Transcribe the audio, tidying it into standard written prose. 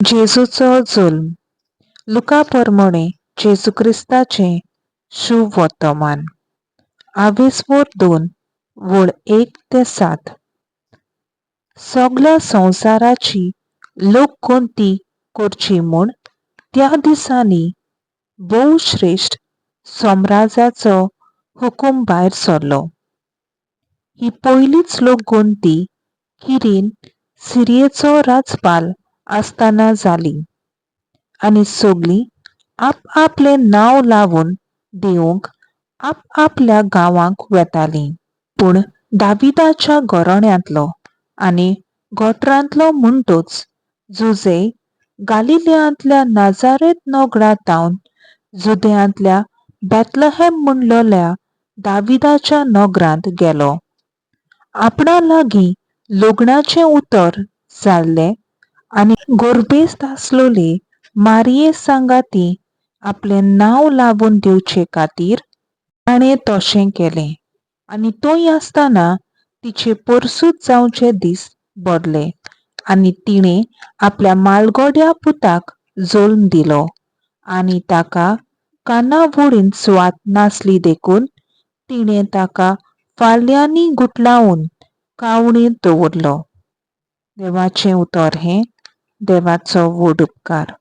जेजूचो जल्म. लुका पोरमोणे जेजू क्रिस्ताचें शुभ वर्तमान. आवेस्वोर 2 वळ 1 ते 7. सगल्या संवसाराची लोकगोंती करची म्हूण त्या दिसांनी भोवश्रेश्ठ सम्राजाचो हुकूम भायर सरलो. ही पयलीच लोकगोंती किरीन सिरियेचो राजपाल आसतना जाली आनी सगलीं आपआपलें नांव लावन दिवंक आपआपल्या गांवांक वेतालीं. पूण दाविदाच्या घराण्यांतलो आनी गोत्रांतलो म्हणटच जुझे गालिलियांतल्या नाजारेत नगरा थावन जुदेयांतल्या बेथलहेम म्हणलोल्या दाविदाच्या नगरांत गेलो. आपणा लागीं लग्नाचें उतर जाल्लें आनी गर्भेस्त आसलोले मारिये सांगाती आपलें नांव लावन दिवचे खातीर ताणें तशें केलें. आनी थंय आसतना तिचे परसूत जावचे दीस भरले आनी तिणें आपल्या म्हालगड्या पुताक जल्म दिलो आनी ताका कानावळींत सुवात नासली देखून तिणें ताका फाल्यांनी गुठलावन कावणेंत दवरलो. देवाचें उतर हें. देवाचो व्हड उपकार.